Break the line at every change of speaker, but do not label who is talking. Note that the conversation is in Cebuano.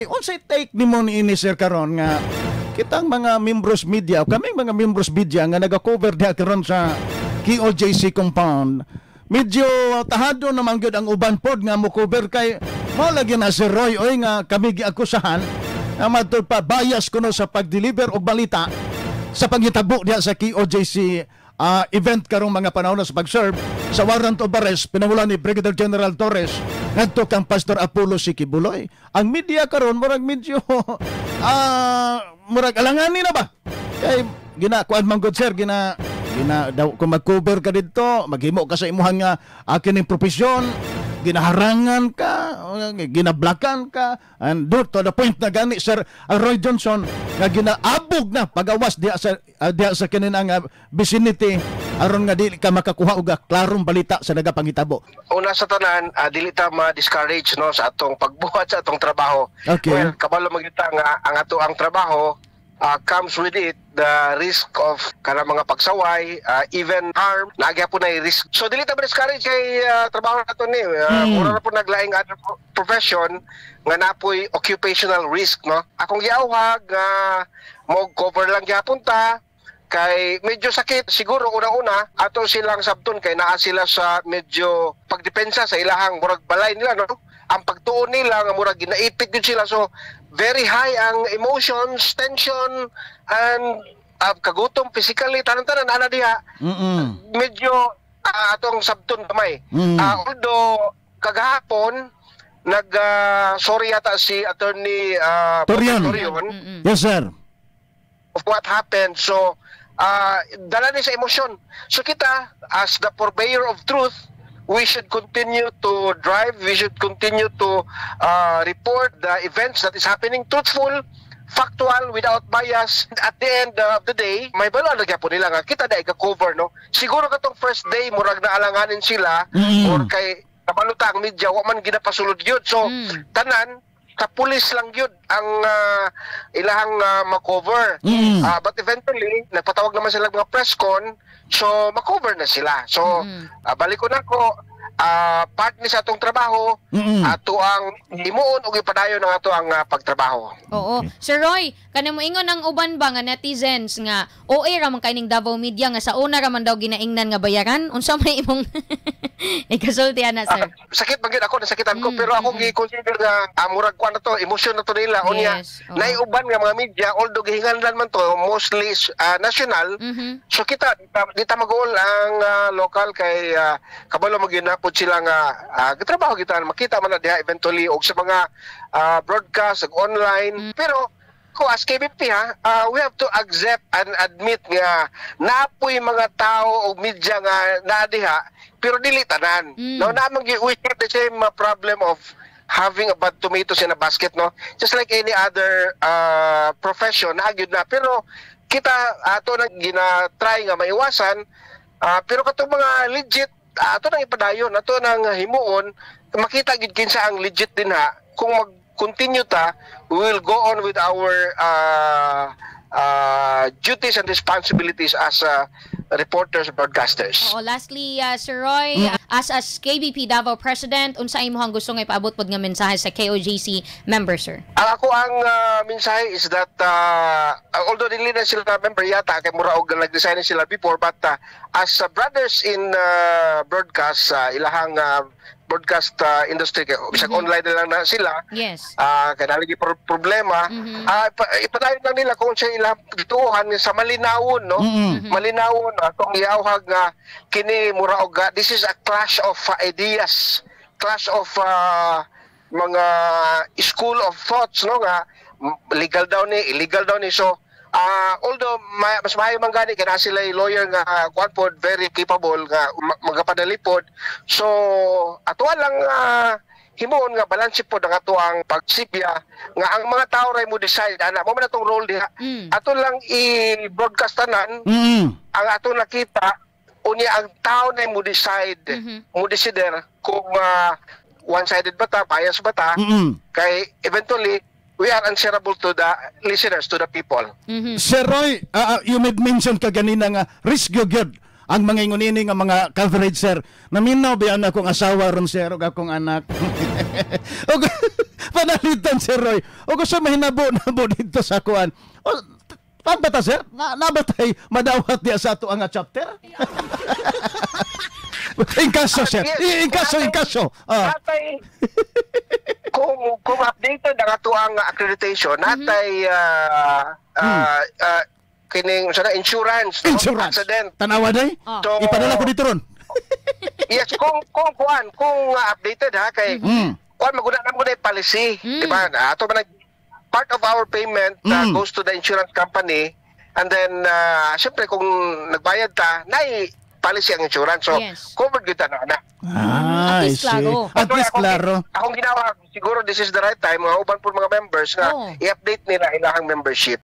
Unsay take nimo ni ini, sir, karon nga kitang mga members media, kaming mga members media nga naga-cover diha karon sa KOJC compound, medyo tahado naman gyud ang uban pod nga mo cover kay mao lagi na si Roy oy nga kami giakusahan nga matud pa bias kuno sa pag-deliver og balita sa panghitabo diha sa KOJC event karong mga panahon na sa pag-serve sa warrant of arrest pinangulan ni Brigadier General Torres ngadto kang Pastor Apollo C. Quiboloy? Ang media karon murag medyo murag alangani na ba? Kay gina kuan man gud, sir, gina gina daw kung mag-cover ka didto, maghimo ka sa imuhang nga akin ning profesyon, ginaharangan ka, ginablakan ka, and do to the point na gani, Sir Roy Johnson, nga ginaabog na pagawas diha sa kini nga vicinity aron nga dili ka makakuha og klarong balita sa nagapangitabo.
Una sa tanan, dili ta ma-discourage, no, sa atong pagbuhat sa atong trabaho. Well, kabalo man gyud ta nga ang ato ang trabaho comes with it the risk of kanang mga pagsaway, even harm, naa gyapon na risk. So dili ta ma-discourage kay trabaho nato ni. Mura na pod nag laing other profession nga napoy occupational risk, no. Akong giawhag nga mo cover lang gyapon ta kay medyo sakit siguro una-una ato silang sabton kay naa sila sa medyo pagdepensa sa ilahang murag balay nila, no, ang pagtuon nila nga murag ginaipit gyud sila. So very high ang emotions, tension and kagutom, physically, tanan-tanan ana diha. Medyo atong sabton gamay. Although kagahapon nag sorry yata si Attorney
Torion.
Torion
Yes, sir.
of what happened. So, dala ni sa emosyon. So kita, as the purveyor of truth, we should continue to drive, we should continue to report the events that is happening truthful, factual, without bias. At the end of the day, may balo na gyapon nila nga kita dai ka-cover, no? Siguro katong first day, murag naalanganin sila or kay kabalo ta ang media, wa man ginapasulod yun. So, tanan, sa pulis lang yun ang ilahang ma-cover. But eventually, nagpatawag naman sila ng mga press con, so ma-cover na sila. So, balik ko na ko, part ni sa atong trabaho, ato ang himuon ug ipadayon ang ato ang pagtrabaho.
Oo. Sir Roy, kanang moingon ang uban ba nga netizens nga OA ra man kay ning Davao Media nga sa una ra man daw ginaingnan nga bayaran. Unsa may imong ikasulti ana, sir?
Sakit man gyud ako, nasakitan ko, pero ako gi-consider nga murag kuan na to, emosyon na to nila. Unya, naiuban nga mga media, although gihinganlan man to, mostly national. So kita di ta mag-uol ang local kay kabalo man gyud na pod sila nga trabaho kita, makita man na diha eventually og sa mga broadcast ug online. Pero ko as KBP ha, we have to accept and admit nga napoy mga tao og media nga naa diha pero dili tanan. No, naa man gyud, we share the same problem of having a bad tomatoes in a basket, no, just like any other profession na gyud na. Pero kita ato nang gina-try nga maiwasan, pero katong mga legit ato nang ipadayon, ato nang himuon, makita gid kinsa ang legit din ha. Kung mag-continue ta, we will go on with our duties and responsibilities as reporters, broadcasters.
Oo, lastly, Sir Roy, as KBP Davao President, unsa imong gusto nga ipaabot pod nga mensahe sa KOJC members, sir?
Ang ako ang mensahe is that although dili na sila member yata kay mura og nag-resign na sila before, but as brothers in broadcast, ilahang broadcast industry kay bisag online na lang na sila, kay naa lagi problema, ipadayon lang nila kung sa ilang gituohan sa malinawon, no, malinawon. Atong iawhag nga kini mura og this is a clash of ideas, clash of mga school of thoughts, no, nga legal daw ni, illegal daw ni. So although mas maayo man gani kay naa sila lawyer nga kuan pod, very capable nga magapadali pod. So ato lang himuon nga balanse pod ang ato ang pagsibya nga ang mga tao ray mo decide ana mo man atong role diha. Ato lang i-broadcast tanan ang ato nakita, unya ang tao na mo decide, mo decider kung one-sided ba ta, bias ba ta, kay eventually we are answerable to the listeners, to the people.
Sir Roy, you made mention ka ganina nga risk gyud Ang mga ingon ini nga mga coverage, sir. Naminaw ba ang akong asawa ron, sir, ug akong anak. Ug panalitan, Sir Roy. Ug sa mahinabo nabo dito sa kuan. O, pambata, sir, na nabatay madawat diya sa ato ang chapter? In kaso, sir.
Yes.
In kaso, in kaso. Ah.
Natay kung updated ang ato ang accreditation, natay kining sana insurance, no?
Insurance.
Accident.
Tanawa day.
Oh.
So,
Ipadala ko dito ron.
Yes, kung kuan, kung updated ha, kay kuan maguna na mo na yung policy, di ba? Ato man part of our payment goes to the insurance company and then syempre kung nagbayad ta, nay policy ang insurance. So covered gyud ta na na.
Ah,
At
I
least
see.
klaro.
At least klaro.
Akong ginawa, siguro this is the right time, mga uban po mga members nga
Oo.
i-update nila ilahang membership.